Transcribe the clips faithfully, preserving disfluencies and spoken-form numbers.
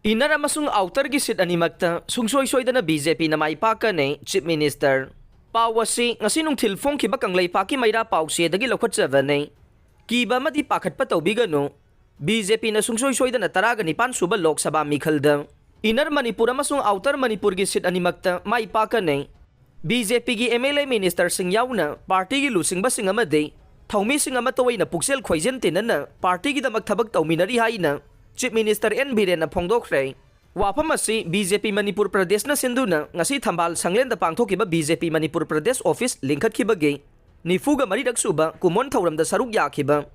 Inner ꯑꯃꯁꯨꯡ outerꯒꯤ seat ꯑꯅꯤꯃꯛꯇ ꯁꯨꯡꯁꯣꯏ ꯁꯣꯏꯗꯅ BJPꯅ ꯃꯥꯏ ꯄꯥꯛꯀꯅꯤ, Chief Minister꯫ ꯄꯥꯎ ꯑꯁꯤ ꯉꯁꯤ ꯅꯨꯡꯊꯤꯜ ꯐꯣꯡꯈꯤꯕ ꯀꯪꯂꯩꯄꯥꯛꯀꯤ ꯃꯩꯔꯥ ꯄꯥꯎꯆꯦꯗꯒꯤ ꯂꯧꯈꯠꯆꯕꯅꯤ꯫ ꯀꯤꯕ ꯑꯃꯗꯤ ꯄꯥꯈꯠꯄ ꯇꯧꯕꯤꯒꯅꯨ꯫ BJPꯅ ꯁꯨꯡꯁꯣꯏ ꯁꯣꯏꯗꯅ ꯇꯔꯥꯒ ꯅꯤꯄꯥꯟ ꯁꯨꯕ ꯂꯣꯛ ꯁꯚꯥ ꯃꯤꯈꯜꯗ Inner ꯃꯅꯤꯄꯨꯔ ꯑꯃꯁꯨꯡ Outer ꯃꯅꯤꯄꯨꯔꯒꯤ seat ꯑꯅꯤꯃꯛꯇ ꯃꯥꯏ ꯄꯥꯛꯀꯅꯤ꯫ BJPꯒꯤ MLA ministerꯁꯤꯡ ꯌꯥꯎꯅ partyꯒꯤ ꯂꯨꯆꯤꯡꯕꯁꯤꯡ ꯑꯃꯗꯤ ꯊꯧꯃꯤꯁꯤꯡ ꯑꯃꯠꯇ ꯑꯣꯏꯅ ꯄꯨꯛꯆꯦꯜ ꯈꯣꯏꯖꯦꯟ ꯇꯤꯟꯅꯅ partyꯒꯤꯗꯃꯛ ꯊꯕꯛ ꯇꯧꯃꯤꯟꯅꯔꯤ ꯍꯥꯏꯅ Chief Minister N ꯕꯤꯔꯦꯟꯅ ꯐꯣꯡꯗꯣꯛꯈ꯭ꯔꯦ꯫ ꯋꯥꯐꯝ ꯑꯁꯤ BJP ꯃꯅꯤꯄꯨꯔ ꯄ꯭ꯔꯗꯦꯁꯅ ꯁꯤꯟꯗꯨꯅ ꯉꯁꯤ ꯊꯝꯕꯥꯜ ꯁꯪꯂꯦꯟꯗ ꯄꯥꯡꯊꯣꯛꯈꯤꯕ BJP ꯃꯅꯤꯄꯨꯔ ꯄ꯭ꯔꯗꯦꯁ office ꯂꯤꯡꯈꯠꯈꯤꯕꯒꯤ ꯅꯤꯐꯨꯒ ꯃꯔꯤꯔꯛ ꯁꯨꯕ ꯀꯨꯝꯑꯣꯟ ꯊꯧꯔꯝꯗ ꯁꯔꯨꯛ ꯌꯥꯈꯤꯕ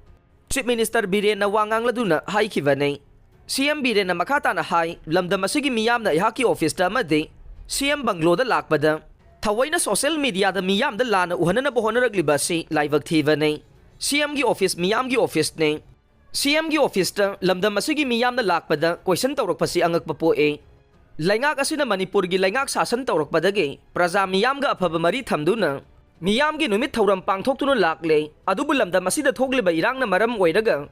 Chief Minister ꯕꯤꯔꯦꯟꯅ ꯋꯥ ꯉꯥꯡꯂꯗꯨꯅ ꯍꯥꯏꯈꯤꯕꯅꯤ꯫ CM ꯕꯤꯔꯦꯟꯅ ꯃꯈꯥ ꯇꯥꯅ ꯍꯥꯏ, ꯂꯝꯗꯝ ꯑꯁꯤꯒꯤ ꯃꯤꯌꯥꯝꯅ ꯑꯩꯍꯥꯛꯀꯤ officeꯇ ꯑꯃꯗꯤ CM bungalow ꯗ ꯂꯥꯛꯄꯗ ꯊꯑꯣꯏꯅ social media ꯗ ꯃꯤꯌꯥꯝꯗ ꯂꯥꯟꯅ ꯎꯍꯟꯅꯅꯕ ꯍꯣꯠꯅꯔꯛꯂꯤꯕ ꯑꯁꯤ ꯂꯥꯏꯕꯛ ꯊꯤꯕꯅꯤ꯫ CMꯒꯤ office ꯃꯤꯌꯥꯝꯒꯤ officeꯅꯤ꯫ CMꯒꯤ officeꯇ ꯂꯝꯗꯝ ꯑꯁꯤꯒꯤ ꯃꯤꯌꯥꯝꯅ ꯂꯥꯛꯄꯗ question ꯇꯧꯔꯛꯄꯁꯤ ꯑꯉꯛꯄ ꯄꯣꯛꯏ꯫ ꯂꯩꯉꯥꯛ ꯑꯁꯤꯅ ꯃꯅꯤꯄꯨꯔꯒꯤ ꯂꯩꯉꯥꯛ ꯁꯥꯁꯟ ꯇꯧꯔꯛꯄꯗꯒꯤ ꯄ꯭ꯔꯖꯥ ꯃꯤꯌꯥꯝꯒ ꯑꯐꯕ ꯃꯔꯤ ꯊꯝꯗꯨꯅ ꯃꯤꯌꯥꯝꯒꯤ ꯅꯨꯃꯤꯠ ꯊꯧꯔꯝ ꯄꯥꯡꯊꯣꯛꯇꯨꯅ ꯂꯥꯛꯂꯦ꯫ ꯑꯗꯨꯕꯨ ꯂꯝꯗꯝ ꯑꯁꯤꯗ ꯊꯣꯛꯂꯤꯕ ꯏꯔꯥꯡꯅ ꯃꯔꯝ ꯑꯣꯏꯔꯒ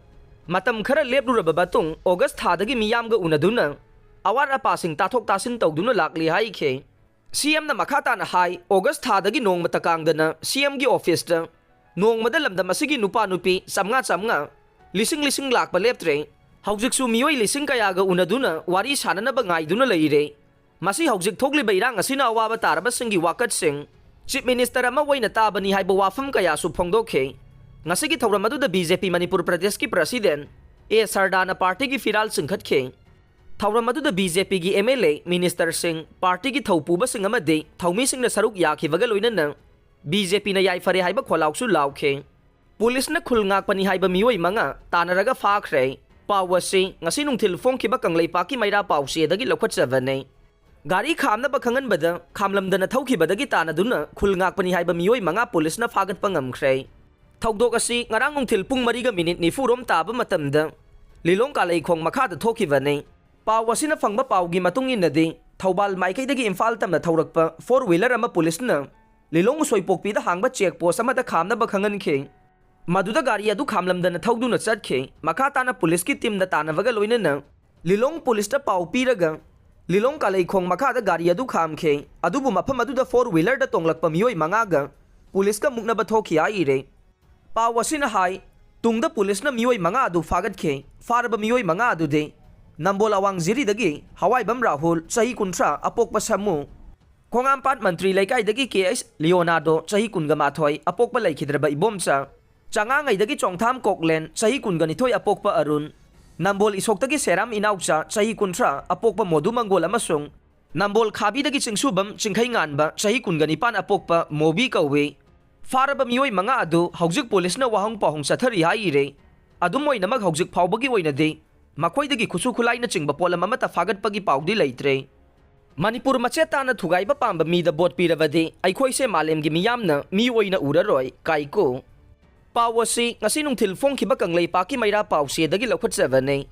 ꯃꯇꯝ ꯈꯔ ꯂꯦꯞꯂꯨꯔꯕ ꯃꯇꯨꯡ August ꯊꯥꯗꯒꯤ ꯃꯤꯌꯥꯝꯒ ꯎꯅꯗꯨꯅ ꯑꯋꯥꯠ ꯑꯄꯥꯁꯤꯡ ꯇꯥꯊꯣꯛ ꯇꯥꯁꯤꯟ ꯇꯧꯗꯨꯅ ꯂꯥꯛꯂꯤ ꯍꯥꯏꯈꯤ꯫ CMꯅ ꯃꯈꯥ ꯇꯥꯅ ꯍꯥꯏ, August ꯊꯥꯗꯒꯤ ꯅꯣꯡꯃꯇ ꯀꯥꯡꯗꯅ CMꯒꯤ officeꯇ ꯅꯣꯡꯃꯗ ꯂꯝꯗꯝ ꯑꯁꯤꯒꯤ ꯅꯨꯄꯥ ꯅꯨꯄꯤ ꯆꯥꯝꯃꯉꯥ ꯆꯥꯝꯃꯉꯥ, ꯂꯤꯁꯤꯡ ꯂꯤꯁꯤꯡ ꯂꯥꯛꯄ ꯂꯦꯞꯇ꯭ꯔꯦ꯫ ꯍꯧꯖꯤꯛꯁꯨ ꯃꯤꯑꯣꯏ ꯂꯤꯁꯤꯡ ꯀꯌꯥꯒ ꯎꯅꯗꯨꯅ ꯋꯥꯔꯤ ꯁꯥꯅꯅꯕ ꯉꯥꯏꯗꯨꯅ ꯂꯩꯔꯦ꯫ ꯃꯁꯤ ꯍꯧꯖꯤꯛ ꯊꯣꯛꯂꯤꯕ ꯏꯔꯥꯡ ꯑꯁꯤꯅ ꯑꯋꯥꯕ ꯇꯥꯔꯕꯁꯤꯡꯒꯤ ꯋꯥꯀꯠꯁꯤꯡ Chief Minister ꯑꯃ ꯑꯣꯏꯅ ꯇꯥꯕꯅꯤ ꯍꯥꯏꯕ ꯋꯥꯐꯝ ꯀꯌꯥꯁꯨ ꯐꯣꯡꯗꯣꯛꯈꯤ꯫ ꯉꯁꯤꯒꯤ ꯊꯧꯔꯝ ꯑꯗꯨꯗ BJP ꯃꯅꯤꯄꯨꯔ ꯄ꯭ꯔꯗꯦꯁꯀꯤ president A ꯁꯔꯗꯥꯅ partyꯒꯤ ꯐꯤꯔꯥꯜ ꯆꯤꯡꯈꯠꯈꯤ꯫ ꯊꯧꯔꯝ ꯑꯗꯨꯗ BJPꯒꯤ MLA, ministerꯁꯤꯡ, partyꯒꯤ ꯊꯧꯄꯨꯕꯁꯤꯡ ꯑꯃꯗꯤ ꯊꯧꯃꯤꯁꯤꯡꯅ ꯁꯔꯨꯛ ꯌꯥꯈꯤꯕꯒ ꯂꯣꯏꯅꯅ BJPꯅ ꯌꯥꯏꯐꯔꯦ ꯍꯥꯏꯕ ꯈꯣꯜꯂꯥꯎꯁꯨ ꯂꯥꯎꯈꯤ꯫ ꯄꯨꯂꯤꯁꯅ ꯈꯨꯜ ꯉꯥꯛꯄꯅꯤ ꯍꯥꯏꯕ ꯃꯤꯑꯣꯏ ꯃꯉꯥ ꯇꯥꯟꯅꯔꯒ ꯐꯥꯈ꯭ꯔꯦ꯫ ꯄꯥꯎ ꯑꯁꯤ ꯉꯁꯤ ꯅꯨꯡꯊꯤꯜ ꯐꯣꯡꯈꯤꯕ ꯀꯪꯂꯩꯄꯥꯛꯀꯤ ꯃꯩꯔꯥ ꯄꯥꯎꯆꯦꯗꯒꯤ ꯂꯧꯈꯠꯆꯕꯅꯤ꯫ ꯒꯥꯔꯤ ꯈꯥꯝꯅꯕ ꯈꯪꯍꯟꯕꯗ ꯈꯥꯝꯂꯝꯗꯅ ꯊꯧꯈꯤꯕꯗꯒꯤ ꯇꯥꯟꯅꯗꯨꯅ ꯈꯨꯜ ꯉꯥꯛꯄꯅꯤ ꯍꯥꯏꯕ ꯃꯤꯑꯣꯏ ꯃꯉꯥ ꯄꯨꯂꯤꯁꯅ ꯐꯥꯒꯠꯄ ꯉꯝꯈ꯭ꯔꯦ꯫ ꯊꯧꯗꯣꯛ ꯑꯁꯤ ꯉꯔꯥꯡ ꯅꯨꯡꯊꯤꯜ ꯄꯨꯡ ꯃꯔꯤꯒ ꯃꯤꯅꯤꯠ ꯅꯤꯐꯨ ꯔꯣꯝ ꯇꯥꯕ ꯃꯇꯝꯗ ꯂꯤꯂꯣꯡ ꯀꯥꯂꯩꯈꯣꯡ ꯃꯈꯥꯗ ꯊꯣꯛꯈꯤꯕꯅꯤ꯫ ꯄꯥꯎ ꯑꯁꯤꯅ ꯐꯪꯕ ꯄꯥꯎꯒꯤ ꯃꯇꯨꯡ ꯏꯟꯅꯗꯤ, ꯊꯧꯕꯥꯜ ꯃꯥꯏꯀꯩꯗꯒꯤ ꯏꯝꯐꯥꯜ ꯇꯝꯅ ꯊꯧꯔꯛꯄ four wheeler ꯑꯃ ꯄꯨꯂꯤꯁꯅ ꯂꯤꯂꯣꯡ ꯎꯁꯣꯏꯄꯣꯛꯄꯤꯗ ꯍꯥꯡꯕ check post ꯑꯃꯗ ꯈꯥꯝꯅꯕ ꯈꯪꯍꯟꯈꯤ꯫ ꯃꯗꯨꯗ ꯒꯥꯔꯤ ꯑꯗꯨ ꯈꯥꯝꯂꯝꯗꯅ ꯊꯧꯗꯨꯅ ꯆꯠꯈꯤ꯫ ꯃꯈꯥ ꯇꯥꯅ ꯄꯨꯂꯤꯁꯀꯤ teamꯗ ꯇꯥꯟꯅꯕꯒ ꯂꯣꯏꯅꯅ ꯂꯤꯂꯣꯡ ꯄꯨꯂꯤꯁꯇ ꯄꯥꯎ ꯄꯤꯔꯒ ꯂꯤꯂꯣꯡ ꯀꯥꯂꯩꯈꯣꯡ ꯃꯈꯥꯗ ꯒꯥꯔꯤ ꯑꯗꯨ ꯈꯥꯝꯈꯤ꯫ ꯑꯗꯨꯕꯨ ꯃꯐꯝ ꯑꯗꯨꯗ ꯐꯣꯔ ꯋꯤꯂꯔꯗ ꯇꯣꯡꯂꯛꯄ ꯃꯤꯑꯣꯏ ꯃꯉꯥꯒ ꯄꯨꯂꯤꯁꯀ ꯃꯨꯛꯅꯕ ꯊꯣꯛꯈꯤ ꯍꯥꯏꯔꯦ꯫ ꯄꯥꯎ ꯑꯁꯤꯅ ꯍꯥꯏ, ꯇꯨꯡꯗ ꯄꯨꯂꯤꯁꯅ ꯃꯤꯑꯣꯏ ꯃꯉꯥ ꯑꯗꯨ ꯐꯥꯒꯠꯈꯤ꯫ ꯐꯥꯔꯕ ꯃꯤꯑꯣꯏ ꯃꯉꯥ ꯑꯗꯨꯗꯤ ꯅꯝꯕꯣꯜ ꯑꯋꯥꯡ ꯖꯤꯔꯤꯗꯒꯤ ꯍꯋꯥꯏꯕꯝ ꯔꯥꯍꯨꯜ, ꯆꯍꯤ ꯀꯨꯟꯊ꯭ꯔꯥ, ꯑꯄꯣꯛꯄ ꯁꯃꯨ, ꯈꯣꯡꯉꯥꯝꯄꯥꯠ ꯃꯟꯇ꯭ꯔꯤ ꯂꯩꯀꯥꯏꯗꯒꯤ ꯀꯦ ꯑꯩꯁ ꯂꯤꯌꯣꯅꯥꯔꯗꯣ, ꯆꯍꯤ ꯀꯨꯟꯒ ꯃꯥꯊꯣꯏ, ꯑꯄꯣꯛꯄ ꯂꯩꯈꯤꯗ꯭ꯔꯕ ꯏꯕꯣꯝꯆꯥ, ꯆꯉꯥꯉꯩꯗꯒꯤ ꯆꯣꯡꯊꯥꯝ ꯀꯣꯛꯂꯦꯟ, ꯆꯍꯤ ꯀꯨꯟꯒ ꯅꯤꯊꯣꯏ, ꯑꯄꯣꯛꯄ ꯑꯔꯨꯟ, ꯅꯝꯕꯣꯜ ꯏꯁꯣꯛꯇꯒꯤ ꯁꯦꯔꯥꯝ ꯏꯅꯥꯎꯆꯥ, ꯆꯍꯤ ꯀꯨꯟꯊ꯭ꯔꯥ, ꯑꯄꯣꯛꯄ ꯃꯣꯗꯨ ꯃꯪꯒꯣꯜ ꯑꯃꯁꯨꯡ ꯅꯝꯕꯣꯜ ꯈꯥꯕꯤꯗꯒꯤ ꯆꯤꯡꯁꯨꯕꯝ ꯆꯤꯡꯈꯩ ꯉꯥꯟꯕ, ꯆꯍꯤ ꯀꯨꯟꯒ ꯅꯤꯄꯥꯟ, ꯑꯄꯣꯛꯄ ꯃꯣꯕꯤ ꯀꯧꯏ꯫ ꯐꯥꯔꯕ ꯃꯤꯑꯣꯏ ꯃꯉꯥ ꯑꯗꯨ ꯍꯧꯖꯤꯛ ꯄꯨꯂꯤꯁꯅ ꯋꯥꯍꯪ ꯄꯥꯎꯍꯪ ꯆꯠꯊꯔꯤ ꯍꯥꯏꯔꯤ꯫ ꯑꯗꯨꯝ ꯑꯣꯏꯅꯃꯛ, ꯍꯧꯖꯤꯛ ꯐꯥꯎꯕꯒꯤ ꯑꯣꯏꯅꯗꯤ ꯃꯈꯣꯏꯗꯒꯤ ꯈꯨꯠꯁꯨ ꯈꯨꯠꯂꯥꯏꯅꯆꯤꯡꯕ ꯄꯣꯠꯂꯝ ꯑꯃꯠꯇ ꯐꯥꯒꯠꯄꯒꯤ ꯄꯥꯎꯗꯤ ꯂꯩꯇ꯭ꯔꯦ꯫ ꯃꯅꯤꯄꯨꯔ ꯃꯆꯦꯠ ꯇꯥꯅ ꯊꯨꯒꯥꯏꯕ ꯄꯥꯝꯕ ꯃꯤꯗ ꯚꯣꯠ ꯄꯤꯔꯕꯗꯤ ꯑꯩꯈꯣꯏꯁꯦ ꯃꯥꯂꯦꯝꯒꯤ ꯃꯤꯌꯥꯝꯅ ꯃꯤ ꯑꯣꯏꯅ ꯎꯔꯔꯣꯏ, ꯀꯥꯏꯀꯨ꯫ ꯄꯥꯎ ꯑꯁꯤ ꯉꯁꯤ ꯅꯨꯡꯊꯤꯜ ꯐꯣꯡꯈꯤꯕ ꯀꯪꯂꯩꯄꯥꯛꯀꯤ ꯃꯩꯔꯥ ꯄꯥꯎꯆꯦꯗꯒꯤ ꯂꯧꯈꯠꯆꯕꯅꯤ꯫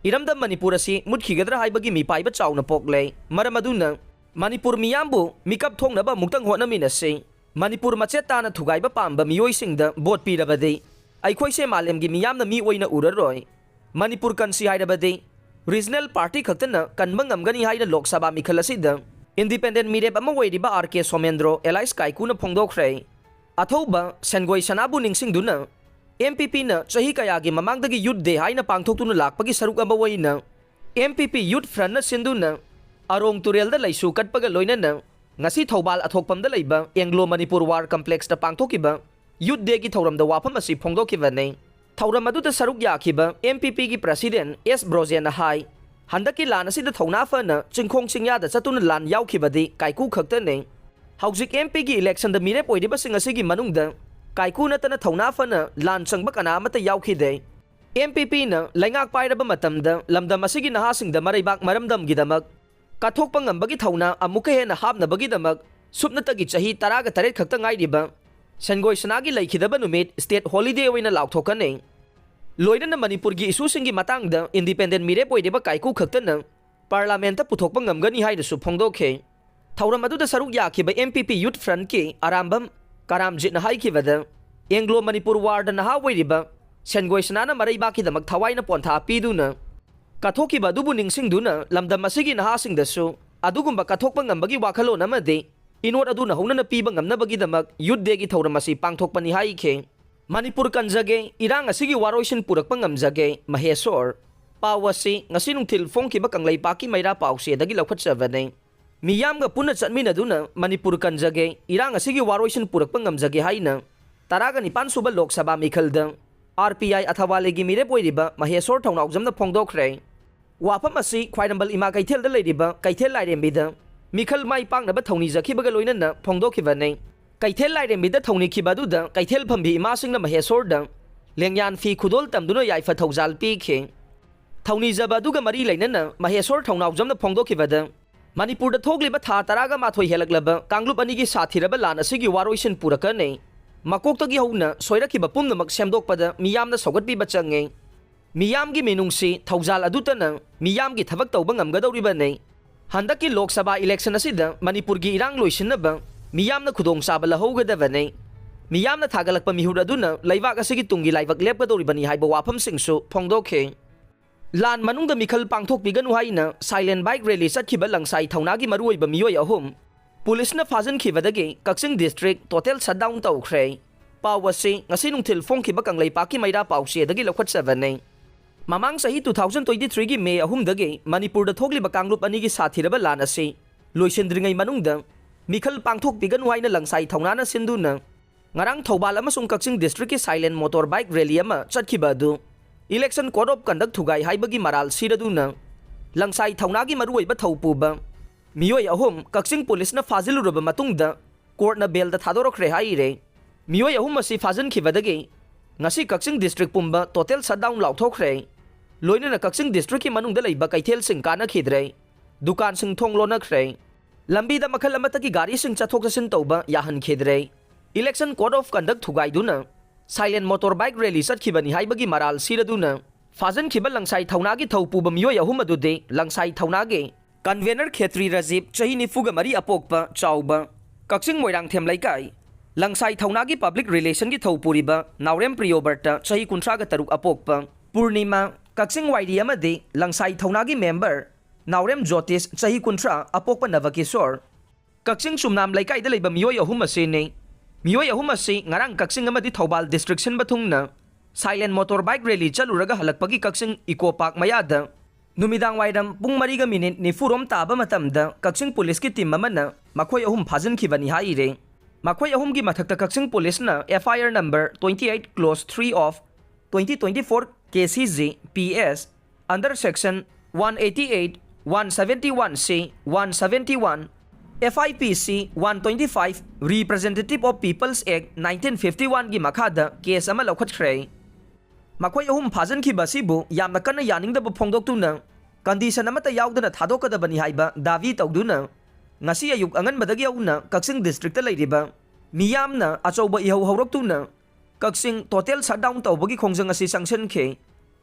ꯏꯔꯝꯗꯝ ꯃꯅꯤꯄꯨꯔ ꯑꯁꯤ ꯃꯨꯠꯈꯤꯒꯗ꯭ꯔꯥ ꯍꯥꯏꯕꯒꯤ ꯃꯤꯄꯥꯏꯕ ꯆꯥꯎꯅ ꯄꯣꯛꯂꯦ꯫ ꯃꯔꯝ ꯑꯗꯨꯅ ꯃꯅꯤꯄꯨꯔ ꯃꯤꯌꯥꯝꯕꯨ ꯃꯤꯀꯞ ꯊꯣꯛꯅꯕ ꯑꯃꯨꯛꯇꯪ ꯍꯣꯠꯅꯃꯤꯟꯅꯁꯤ꯫ ꯃꯅꯤꯄꯨꯔ ꯃꯆꯦꯠ ꯇꯥꯅ ꯊꯨꯒꯥꯏꯕ ꯄꯥꯝꯕ ꯃꯤꯑꯣꯏꯁꯤꯡꯗ ꯚꯣꯠ ꯄꯤꯔꯕꯗꯤ ꯑꯩꯈꯣꯏꯁꯦ ꯃꯥꯂꯦꯝꯒꯤ ꯃꯤꯌꯥꯝꯅ ꯃꯤ ꯑꯣꯏꯅ ꯎꯔꯔꯣꯏ꯫ ꯃꯅꯤꯄꯨꯔ ꯀꯟꯁꯤ ꯍꯥꯏꯔꯕꯗꯤ ꯔꯤꯖꯅꯦꯜ ꯄꯥꯔꯇꯤ ꯈꯛꯇꯅ ꯀꯟꯕ ꯉꯝꯒꯅꯤ ꯍꯥꯏꯅ ꯂꯣꯛ ꯁꯚꯥ ꯃꯤꯈꯜ ꯑꯁꯤꯗ ꯏꯟꯗꯤꯄꯦꯟꯗꯦꯟ ꯃꯤꯔꯦꯞ ꯑꯃ ꯑꯣꯏꯔꯤꯕ ꯑꯥꯔ ꯀꯦ ꯁꯣꯃꯦꯟꯗ꯭ꯔꯣ ꯑꯦꯂꯥꯏꯁ ꯀꯥꯏꯀꯨꯅ ꯐꯣꯡꯗꯣꯛꯈ꯭ꯔꯦ꯫ ꯑꯊꯧꯕ ꯁꯦꯟꯒꯣꯏ ꯁꯅꯥꯕꯨ ꯅꯤꯡꯁꯤꯡꯗꯨꯅ ꯑꯦꯝ ꯄꯤ ꯄꯤꯅ ꯆꯍꯤ ꯀꯌꯥꯒꯤ ꯃꯃꯥꯡꯗꯒꯤ ꯌꯨꯠ ꯗꯦ ꯍꯥꯏꯅ ꯄꯥꯡꯊꯣꯛꯇꯨꯅ ꯂꯥꯛꯄꯒꯤ ꯁꯔꯨꯛ ꯑꯃ ꯑꯣꯏꯅ ꯑꯦꯝ ꯄꯤ ꯄꯤ ꯌꯨꯠ ꯐ꯭ꯔꯟꯠꯅ ꯁꯤꯟꯗꯨꯅ ꯑꯔꯣꯡ ꯇꯨꯔꯦꯜꯗ ꯂꯩꯁꯨ ꯀꯠꯄꯒ ꯂꯣꯏꯅꯅ ꯉꯁꯤ ꯊꯧꯕꯥꯜ ꯑꯊꯣꯛꯄꯝꯗ ꯂꯩꯕ ꯑꯦꯡꯒ꯭ꯂꯣ ꯃꯅꯤꯄꯨꯔ ꯋꯥꯔ ꯀꯝꯄ꯭ꯂꯦꯛꯁꯇ ꯄꯥꯡꯊꯣꯛꯈꯤꯕ ꯌꯨꯠ ꯗꯦꯒꯤ ꯊꯧꯔꯝꯗ ꯋꯥꯐꯝ ꯑꯁꯤ ꯐꯣꯡꯗꯣꯛꯈꯤꯕꯅꯤ꯫ ꯊꯧꯔꯝ ꯑꯗꯨꯗ ꯁꯔꯨꯛ ꯌꯥꯈꯤꯕ ꯑꯦꯝ ꯄꯤ ꯄꯤꯒꯤ ꯄ꯭ꯔꯁꯤꯗꯦꯟ ꯑꯦꯁ ꯕ꯭ꯔꯣꯖꯦꯟꯅ ꯍꯥꯏ, ꯍꯟꯗꯛꯀꯤ ꯂꯥꯟ ꯑꯁꯤꯗ ꯊꯧꯅꯥ ꯐꯅ ꯆꯤꯡꯈꯣꯡ ꯆꯤꯡꯌꯥꯗ ꯆꯠꯇꯨꯅ ꯂꯥꯟ ꯌꯥꯎꯈꯤꯕꯗꯤ ꯀꯥꯏꯀꯨ ꯈꯛꯇꯅꯤ꯫ ꯍꯧꯖꯤꯛ ꯑꯦꯝ ꯄꯤꯒꯤ ꯏꯂꯦꯛꯁꯟꯗ ꯃꯤꯔꯦꯞ ꯑꯣꯏꯔꯤꯕꯁꯤꯡ ꯑꯁꯤꯒꯤ ꯃꯅꯨꯡꯗ ꯀꯥꯏꯀꯨ ꯅꯠꯇꯅ ꯊꯧꯅꯥ ꯐꯅ ꯂꯥꯟ ꯆꯪꯕ ꯀꯅꯥ ꯑꯃꯠꯇ ꯌꯥꯎꯈꯤꯗꯦ꯫ ꯑꯦꯝ ꯄꯤ ꯄꯤꯅ ꯂꯩꯉꯥꯛ ꯄꯥꯏꯔꯕ ꯃꯇꯝꯗ ꯂꯝꯗꯝ ꯑꯁꯤꯒꯤ ꯅꯍꯥꯁꯤꯡꯗ ꯃꯔꯩꯕꯥꯛ ꯃꯔꯝꯗꯝꯒꯤꯗꯃꯛ ꯀꯠꯊꯣꯛꯄ ꯉꯝꯕꯒꯤ ꯊꯧꯅꯥ ꯑꯃꯨꯛꯀ ꯍꯦꯟꯅ ꯍꯥꯞꯅꯕꯒꯤꯗꯃꯛ ꯁꯨꯞꯅꯇꯒꯤ ꯆꯍꯤ ꯇꯔꯥꯒ ꯇꯔꯦꯠ ꯈꯛꯇ ꯉꯥꯏꯔꯤꯕ ꯁꯦꯟꯒꯣꯏ ꯁꯅꯥꯒꯤ ꯂꯩꯈꯤꯗꯕ ꯅꯨꯃꯤꯠ ꯁ꯭ꯇꯦꯠ ꯍꯣꯂꯤꯗꯦ ꯑꯣꯏꯅ ꯂꯥꯎꯊꯣꯛꯀꯅꯤ꯫ ꯂꯣꯏꯅꯅ ꯃꯅꯤꯄꯨꯔꯒꯤ ꯏꯁꯨꯁꯤꯡꯒꯤ ꯃꯇꯥꯡꯗ ꯏꯟꯗꯤꯄꯦꯟꯗꯦꯟ ꯃꯤꯔꯦꯞ ꯑꯣꯏꯔꯤꯕ ꯀꯥꯏꯀꯨ ꯈꯛꯇꯅ ꯄꯥꯔꯂꯥꯃꯦꯟꯠꯇ ꯄꯨꯊꯣꯛꯄ ꯉꯝꯒꯅꯤ ꯍꯥꯏꯅꯁꯨ ꯐꯣꯡꯗꯣꯛꯈꯤ꯫ ꯊꯧꯔꯝ ꯑꯗꯨꯗ ꯁꯔꯨꯛ ꯌꯥꯈꯤꯕ ꯑꯦꯝ ꯄꯤ ꯄꯤ ꯌꯨꯠ ꯐ꯭ꯔꯟꯠꯀꯤ ꯑꯔꯥꯝꯕꯝ ꯀꯔꯥꯝꯖꯤꯠꯅ ꯍꯥꯏꯈꯤꯕꯗ, ꯑꯦꯡꯒ꯭ꯂꯣ ꯃꯅꯤꯄꯨꯔ ꯋꯥꯔꯗ ꯅꯍꯥ ꯑꯣꯏꯔꯤꯕ ꯁꯦꯟꯒꯣꯏ ꯁꯅꯥꯅ ꯃꯔꯩꯕꯥꯛꯀꯤꯗꯃꯛ ꯊꯋꯥꯏꯅ ꯄꯣꯟꯊꯥ ꯄꯤꯗꯨꯅ ꯀꯠꯊꯣꯛꯈꯤꯕ ꯑꯗꯨꯕꯨ ꯅꯤꯡꯁꯤꯡꯗꯨꯅ ꯂꯝꯗꯝ ꯑꯁꯤꯒꯤ ꯅꯍꯥꯁꯤꯡꯗꯁꯨ ꯑꯗꯨꯒꯨꯝꯕ ꯀꯠꯊꯣꯛꯄ ꯉꯝꯕꯒꯤ ꯋꯥꯈꯜꯂꯣꯟ ꯑꯃꯗꯤ ꯏꯅꯣꯠ ꯑꯗꯨꯅ ꯍꯧꯅꯅ ꯄꯤꯕ ꯉꯝꯅꯕꯒꯤꯗꯃꯛ ꯌꯨꯠ ꯗꯦꯒꯤ ꯊꯧꯔꯝ ꯑꯁꯤ ꯄꯥꯡꯊꯣꯛꯄꯅꯤ ꯍꯥꯏꯈꯤ꯫ ꯃꯅꯤꯄꯨꯔ ꯀꯟꯖꯒꯦ, ꯏꯔꯥꯡ ꯑꯁꯤꯒꯤ ꯋꯥꯔꯣꯏꯁꯤꯟ ꯄꯨꯔꯛꯄ ꯉꯝꯖꯒꯦ, ꯃꯍꯦꯁꯣꯔ꯫ ꯄꯥꯎ ꯑꯁꯤ ꯉꯁꯤ ꯅꯨꯡꯊꯤꯜ ꯐꯣꯡꯈꯤꯕ ꯀꯪꯂꯩꯄꯥꯛꯀꯤ ꯃꯩꯔꯥ ꯄꯥꯎꯆꯦꯗꯒꯤ ꯂꯧꯈꯠꯆꯕꯅꯤ꯫ ꯃꯤꯌꯥꯝꯒ ꯄꯨꯟꯅ ꯆꯠꯃꯤꯟꯅꯗꯨꯅ ꯃꯅꯤꯄꯨꯔ ꯀꯟꯖꯒꯦ, ꯏꯔꯥꯡ ꯑꯁꯤꯒꯤ ꯋꯥꯔꯣꯏꯁꯤꯟ ꯄꯨꯔꯛꯄ ꯉꯝꯖꯒꯦ ꯍꯥꯏꯅ ꯇꯔꯥꯒ ꯅꯤꯄꯥꯟ ꯁꯨꯕ Lok Sabha ꯃꯤꯈꯜꯗ R P I ꯑꯊꯋꯥꯂꯦꯒꯤ ꯃꯤꯔꯦꯞ ꯑꯣꯏꯔꯤꯕ ꯃꯍꯦꯁꯣꯔ ꯊꯧꯅꯥꯎꯖꯝꯅ ꯐꯣꯡꯗꯣꯛꯈ꯭ꯔꯦ꯫ ꯋꯥꯐꯝ ꯑꯁꯤ ꯈ꯭ꯋꯥꯏꯔꯝꯕꯟ ꯏꯃꯥ ꯀꯩꯊꯦꯜꯗ ꯂꯩꯔꯤꯕ ꯀꯩꯊꯦꯜ ꯂꯥꯏꯔꯦꯝꯕꯤꯗ ꯃꯤꯈꯜ ꯃꯥꯏ ꯄꯥꯛꯅꯕ ꯊꯧꯅꯤꯖꯈꯤꯕꯒ ꯂꯣꯏꯅꯅ ꯐꯣꯡꯗꯣꯛꯈꯤꯕꯅꯤ꯫ ꯀꯩꯊꯦꯜ ꯂꯥꯏꯔꯦꯝꯕꯤꯗ ꯊꯧꯅꯤꯈꯤꯕ ꯑꯗꯨꯗ ꯀꯩꯊꯦꯜ ꯐꯝꯕꯤ ꯏꯃꯥꯁꯤꯡꯅ ꯃꯍꯦꯁꯣꯔꯗ ꯂꯦꯡꯌꯥꯟ ꯐꯤ ꯈꯨꯗꯣꯜ ꯇꯝꯗꯨꯅ ꯌꯥꯏꯐ ꯊꯧꯖꯥꯜ ꯄꯤꯈꯤ꯫ ꯊꯧꯅꯤꯖꯕ ꯑꯗꯨꯒ ꯃꯔꯤ ꯂꯩꯅꯅ ꯃꯍꯦꯁꯣꯔ ꯊꯧꯅꯥꯎꯖꯝꯅ ꯐꯣꯡꯗꯣꯛꯈꯤꯕꯗ, ꯃꯅꯤꯄꯨꯔꯗ ꯊꯣꯛꯂꯤꯕ ꯊꯥ ꯇꯔꯥꯒ ꯃꯥꯊꯣꯏ ꯍꯦꯜꯂꯛꯂꯕ ꯀꯥꯡꯂꯨꯞ ꯑꯅꯤꯒꯤ ꯁꯥꯊꯤꯔꯕ ꯂꯥꯟ ꯑꯁꯤꯒꯤ ꯋꯥꯔꯣꯏꯁꯤꯟ ꯄꯨꯔꯛꯀꯅꯤ꯫ ꯃꯀꯣꯛꯇꯒꯤ ꯍꯧꯅ ꯁꯣꯏꯔꯛꯈꯤꯕ ꯄꯨꯝꯅꯃꯛ ꯁꯦꯝꯗꯣꯛꯄꯗ ꯃꯤꯌꯥꯝꯅ ꯁꯧꯒꯠꯄꯤꯕ ꯆꯪꯉꯤ꯫ ꯃꯤꯌꯥꯝꯒꯤ ꯃꯤꯅꯨꯡꯁꯤ, ꯊꯧꯖꯥꯜ ꯑꯗꯨꯇꯅ ꯃꯤꯌꯥꯝꯒꯤ ꯊꯕꯛ ꯇꯧꯕ ꯉꯝꯒꯗꯧꯔꯤꯕꯅꯤ꯫ ꯍꯟꯗꯛꯀꯤ ꯂꯣꯛ ꯁꯚꯥ ꯏꯂꯦꯛꯁꯟ ꯑꯁꯤꯗ ꯃꯅꯤꯄꯨꯔꯒꯤ ꯏꯔꯥꯡ ꯂꯣꯏꯁꯤꯟꯅꯕ ꯃꯤꯌꯥꯝꯅ ꯈꯨꯗꯣꯡꯆꯥꯕ ꯂꯧꯍꯧꯒꯗꯕꯅꯤ꯫ ꯃꯤꯌꯥꯝꯅ ꯊꯥꯒꯠꯂꯛꯄ ꯃꯤꯍꯨꯠ ꯑꯗꯨꯅ ꯂꯩꯕꯥꯛ ꯑꯁꯤꯒꯤ ꯇꯨꯡꯒꯤ ꯂꯥꯏꯕꯛ ꯂꯦꯞꯀꯗꯧꯔꯤꯕꯅꯤ ꯍꯥꯏꯕ ꯋꯥꯐꯝꯁꯤꯡꯁꯨ ꯐꯣꯡꯗꯣꯛꯈꯤ꯫ ꯂꯥꯟ ꯃꯅꯨꯡꯗ ꯃꯤꯈꯜ ꯄꯥꯡꯊꯣꯛꯄꯤꯒꯅꯨ ꯍꯥꯏꯅ silent bike rally ꯆꯠꯈꯤꯕ ꯂꯪꯁꯥꯏ ꯊꯧꯅꯥꯒꯤ ꯃꯔꯨꯑꯣꯏꯕ ꯃꯤꯑꯣꯏ ꯑꯍꯨꯝ ꯄꯨꯂꯤꯁꯅ ꯐꯥꯖꯤꯟꯈꯤꯕꯗꯒꯤ ꯀꯛꯆꯤꯡ district total shutdown ꯇꯧꯈ꯭ꯔꯦ꯫ ꯄꯥꯎ ꯑꯁꯤ ꯉꯁꯤ ꯅꯨꯡꯊꯤꯜ ꯐꯣꯡꯈꯤꯕ ꯀꯪꯂꯩꯄꯥꯛꯀꯤ ꯃꯩꯔꯥ ꯄꯥꯎꯆꯦꯗꯒꯤ ꯂꯧꯈꯠꯆꯕꯅꯤ꯫ ꯃꯃꯥꯡ ꯆꯍꯤ two thousand twenty threeꯒꯤ ꯃꯦ ꯑꯍꯨꯝꯗꯒꯤ ꯃꯅꯤꯄꯨꯔꯗ ꯊꯣꯛꯂꯤꯕ ꯀꯥꯡꯂꯨꯞ ꯑꯅꯤꯒꯤ ꯁꯥꯊꯤꯔꯕ ꯂꯥꯟ ꯑꯁꯤ ꯂꯣꯏꯁꯤꯟꯗ꯭ꯔꯤꯉꯩ ꯃꯅꯨꯡꯗ ꯃꯤꯈꯜ ꯄꯥꯡꯊꯣꯛꯄꯤꯒꯅꯨ ꯍꯥꯏꯅ ꯂꯪꯁꯥꯏ ꯊꯧꯅꯥꯅ ꯁꯤꯟꯗꯨꯅ ꯉꯔꯥꯡ ꯊꯧꯕꯥꯜ ꯑꯃꯁꯨꯡ ꯀꯛꯆꯤꯡ districtꯀꯤ silent motor bike rally ꯑꯃ ꯆꯠꯈꯤꯕ ꯑꯗꯨ election code of conduct ꯊꯨꯒꯥꯏ ꯍꯥꯏꯕꯒꯤ ꯃꯔꯥꯜ ꯁꯤꯔꯗꯨꯅ ꯂꯪꯁꯥꯏ ꯊꯧꯅꯥꯒꯤ ꯃꯔꯨꯑꯣꯏꯕ ꯊꯧ ꯄꯨꯕ ꯃꯤꯑꯣꯏ ꯑꯍꯨꯝ ꯀꯛꯆꯤꯡ ꯄꯨꯂꯤꯁꯅ ꯐꯥꯖꯤꯜꯂꯨꯔꯕ ꯃꯇꯨꯡꯗ courtꯅ bailꯗ ꯊꯥꯗꯣꯔꯛꯈ꯭ꯔꯦ ꯍꯥꯏꯔꯦ꯫ ꯃꯤꯑꯣꯏ ꯑꯍꯨꯝ ꯑꯁꯤ ꯐꯥꯖꯤꯟꯈꯤꯕꯗꯒꯤ ꯉꯁꯤ ꯀꯛꯆꯤꯡ district ꯄꯨꯝꯕ total shutdown ꯂꯥꯎꯊꯣꯛꯈ꯭ꯔꯦ꯫ ꯂꯣꯏꯅꯅ ꯀꯛꯆꯤꯡ districtꯀꯤ ꯃꯅꯨꯡꯗ ꯂꯩꯕ ꯀꯩꯊꯦꯜꯁꯤꯡ ꯀꯥꯟꯅꯈꯤꯗ꯭ꯔꯦ꯫ ꯗꯨꯀꯥꯟꯁꯤꯡ ꯊꯣꯡ ꯂꯣꯟꯅꯈ꯭ꯔꯦ꯫ ꯂꯝꯕꯤꯗ ꯃꯈꯜ ꯑꯃꯠꯇꯒꯤ ꯒꯥꯔꯤꯁꯤꯡ ꯆꯠꯊꯣꯛ ꯆꯠꯁꯤꯟ ꯇꯧꯕ ꯌꯥꯍꯟꯈꯤꯗ꯭ꯔꯦ꯫ Election code of conduct ꯊꯨꯒꯥꯏꯗꯨꯅ silent motor bike rally ꯆꯠꯈꯤꯕꯅꯤ ꯍꯥꯏꯕꯒꯤ ꯃꯔꯥꯜ ꯁꯤꯔꯗꯨꯅ ꯐꯥꯖꯤꯟꯈꯤꯕ ꯂꯪꯁꯥꯏ ꯊꯧꯅꯥꯒꯤ ꯊꯧ ꯄꯨꯕ ꯃꯤꯑꯣꯏ ꯑꯍꯨꯝ ꯑꯗꯨꯗꯤ ꯂꯪꯁꯥꯏ ꯊꯧꯅꯥꯒꯤ convener ꯈꯦꯇ꯭ꯔꯤ ꯔꯖꯤꯕ, ꯆꯍꯤ ꯅꯤꯐꯨꯒ ꯃꯔꯤ, ꯑꯄꯣꯛꯄ ꯆꯥꯎꯕ, ꯀꯛꯆꯤꯡ ꯃꯣꯏꯔꯥꯡꯊꯦꯝ ꯂꯩꯀꯥꯏ, ꯂꯪꯁꯥꯏ ꯊꯧꯅꯥꯒꯤ public relationꯒꯤ ꯊꯧ ꯄꯨꯔꯤꯕ ꯅꯥꯎꯔꯦꯝ ꯄ꯭ꯔꯤꯌꯣꯕꯔꯇ, ꯆꯍꯤ ꯀꯨꯟꯊ꯭ꯔꯥꯒ ꯇꯔꯨꯛ, ꯑꯄꯣꯛꯄ ꯄꯨꯔꯅꯤꯃꯥ, ꯀꯛꯆꯤꯡ ꯋꯥꯏꯔꯤ ꯑꯃꯗꯤ ꯂꯪꯁꯥꯏ ꯊꯧꯅꯥꯒꯤ ꯃꯦꯝꯕꯔ ꯅꯥꯎꯔꯦꯝ ꯖꯣꯇꯤꯁ, ꯆꯍꯤ ꯀꯨꯟꯊ꯭ꯔꯥ, ꯑꯄꯣꯛꯄ ꯅꯕꯀꯤꯁꯣꯔ꯫ ꯀꯛꯆꯤꯡ ꯆꯨꯝꯅꯥꯝ ꯂꯩꯀꯥꯏꯗ ꯂꯩꯕ ꯃꯤꯑꯣꯏ ꯑꯍꯨꯝ ꯑꯁꯤꯅꯤ꯫ ꯃꯤꯑꯣꯏ ꯑꯍꯨꯝ ꯑꯁꯤ ꯉꯔꯥꯡ ꯀꯛꯆꯤꯡ ꯑꯃꯗꯤ ꯊꯧꯕꯥꯜ ꯗꯤꯁꯇ꯭ꯔꯤꯛ ꯁꯤꯟꯕ ꯊꯨꯡꯅ ꯁꯥꯏꯂꯦꯟ ꯃꯣꯇꯣꯔ ꯕꯥꯏꯛ ꯔꯦꯂꯤ ꯆꯠꯂꯨꯔꯒ ꯍꯜꯂꯛꯄꯒꯤ ꯀꯛꯆꯤꯡ ꯏꯀꯣ ꯄꯥꯔꯛ ꯃꯌꯥꯗ ꯅꯨꯃꯤꯗꯥꯡ ꯋꯥꯏꯔꯝ ꯄꯨꯡ ꯃꯔꯤꯒ ꯃꯤꯅꯤꯠ ꯅꯤꯐꯨꯔꯣꯝ ꯇꯥꯕ ꯃꯇꯝꯗ ꯀꯛꯆꯤꯡ ꯄꯨꯂꯤꯁꯀꯤ ꯇꯤꯝ ꯑꯃꯅ ꯃꯈꯣꯏ ꯑꯍꯨꯝ ꯐꯥꯖꯤꯟꯈꯤꯕꯅꯤ ꯍꯥꯏꯔꯦ꯫ ꯃꯈꯣꯏ ꯑꯍꯨꯝꯒꯤ ꯃꯊꯛꯇ ꯀꯛꯆꯤꯡ ꯄꯨꯂꯤꯁꯅ F I R number twenty eight clause three of twenty twenty four K C G P S under section one eighty eight, one seventy one C, one seventy one, F I P C one twenty five, Representative of People's Act nineteen fifty one ꯒꯤ ꯃꯈꯥꯗ case ꯑꯃ ꯂꯧꯈꯠꯈ꯭ꯔꯦ꯫ ꯃꯈꯣꯏ ꯑꯍꯨꯝ ꯐꯥꯖꯤꯟꯈꯤꯕ ꯑꯁꯤꯕꯨ ꯌꯥꯝꯅ ꯀꯟꯅ ꯌꯥꯅꯤꯡꯗꯕ ꯐꯣꯡꯗꯣꯛꯇꯨꯅ condition ꯑꯃꯠꯇ ꯌꯥꯎꯗꯅ ꯊꯥꯗꯣꯛꯀꯗꯕꯅꯤ ꯍꯥꯏꯕ ꯗꯥꯕꯤ ꯇꯧꯗꯨꯅ ꯉꯁꯤ ꯑꯌꯨꯛ ꯑꯉꯟꯕꯗꯒꯤ ꯍꯧꯅ ꯀꯛꯆꯤꯡ ꯗꯤꯁꯇ꯭ꯔꯤꯛꯇ ꯂꯩꯔꯤꯕ ꯃꯤꯌꯥꯝꯅ ꯑꯆꯧꯕ ꯏꯍꯧ ꯍꯧꯔꯛꯇꯨꯅ ꯀꯛꯆꯤꯡ ꯇꯣꯇꯦꯜ ꯁꯠꯗꯥꯎꯟ ꯇꯧꯕꯒꯤ ꯈꯣꯡꯖꯪ ꯑꯁꯤ ꯆꯪꯁꯤꯟꯈꯤ꯫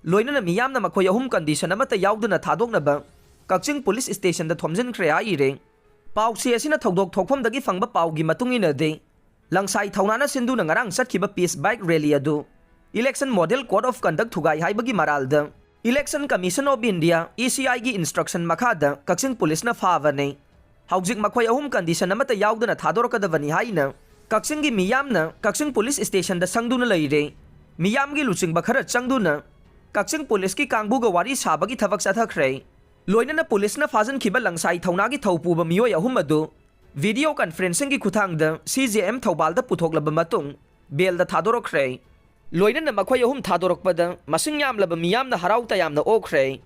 ꯂꯣꯏꯅꯅ ꯃꯤꯌꯥꯝꯅ ꯃꯈꯣꯏ ꯑꯍꯨꯝ ꯀꯟꯗꯤꯁꯟ ꯑꯃꯠꯇ ꯌꯥꯎꯗꯅ ꯊꯥꯗꯣꯛꯅꯕ ꯀꯛꯆꯤꯡ ꯄꯨꯂꯤꯁ ꯁ꯭ꯇꯦꯁꯟꯗ ꯊꯣꯝꯖꯤꯟꯈ꯭ꯔꯦ ꯍꯥꯏꯔꯦ꯫ ꯄꯥꯎꯆꯦ ꯑꯁꯤꯅ ꯊꯧꯗꯣꯛ ꯊꯣꯛꯐꯝꯗꯒꯤ ꯐꯪꯕ ꯄꯥꯎꯒꯤ ꯃꯇꯨꯡ ꯏꯟꯅꯗꯤ, ꯂꯪꯁꯥꯏ ꯊꯧꯅꯥꯅ ꯁꯤꯟꯗꯨꯅ ꯉꯔꯥꯡ ꯆꯠꯈꯤꯕ ꯄꯤꯁ ꯕꯥꯏꯛ ꯔꯦꯂꯤ ꯑꯗꯨ Election Model Code of Conduct ꯊꯨꯒꯥꯏ ꯍꯥꯏꯕꯒꯤ ꯃꯔꯥꯜꯗ Election Commission of India, E C I ꯒꯤ instruction ꯃꯈꯥꯗ ꯀꯛꯆꯤꯡ ꯄꯨꯂꯤꯁꯅ ꯐꯥꯕꯅꯤ꯫ ꯍꯧꯖꯤꯛ ꯃꯈꯣꯏ ꯑꯍꯨꯝ ꯀꯟꯗꯤꯁꯟ ꯑꯃꯠꯇ ꯌꯥꯎꯗꯅ ꯊꯥꯗꯣꯔꯛꯀꯗꯕꯅꯤ ꯍꯥꯏꯅ ꯀꯛꯆꯤꯡꯒꯤ ꯃꯤꯌꯥꯝꯅ ꯀꯛꯆꯤꯡ ꯄꯨꯂꯤꯁ ꯁ꯭ꯇꯦꯁꯟꯗ ꯁꯪꯗꯨꯅ ꯂꯩꯔꯦ꯫ ꯃꯤꯌꯥꯝꯒꯤ ꯂꯨꯆꯤꯡꯕ ꯈꯔ ꯆꯪꯗꯨꯅ ꯀꯛꯆꯤꯡ ꯄꯨꯂꯤꯁꯀꯤ ꯀꯥꯡꯕꯨꯒ ꯋꯥꯔꯤ ꯁꯥꯕꯒꯤ ꯊꯕꯛ ꯆꯠꯊꯈ꯭ꯔꯦ꯫ ꯂꯣꯏꯅꯅ ꯄꯨꯂꯤꯁꯅ ꯐꯥꯖꯤꯟꯈꯤꯕ ꯂꯪꯁꯥꯏ ꯊꯧꯅꯥꯒꯤ ꯊꯧꯄꯨꯕ ꯃꯤꯑꯣꯏ ꯑꯍꯨꯝ ꯑꯗꯨ video conferencing ꯒꯤ ꯈꯨꯠꯊꯥꯡꯗ C J M ꯊꯧꯕꯥꯜꯗ ꯄꯨꯊꯣꯛꯂꯕ ꯃꯇꯨꯡ ꯕꯦꯜꯗ ꯊꯥꯗꯣꯔꯛꯈ꯭ꯔꯦ꯫ ꯂꯣꯏꯅꯅ ꯃꯈꯣꯏ ꯑꯍꯨꯝ ꯊꯥꯗꯣꯔꯛꯄꯗ ꯃꯁꯤꯡ ꯌꯥꯝꯂꯕ ꯃꯤꯌꯥꯝꯅ ꯍꯔꯥꯎ ꯇꯌꯥꯝꯅ ꯑꯣꯛꯈ꯭ꯔꯦ꯫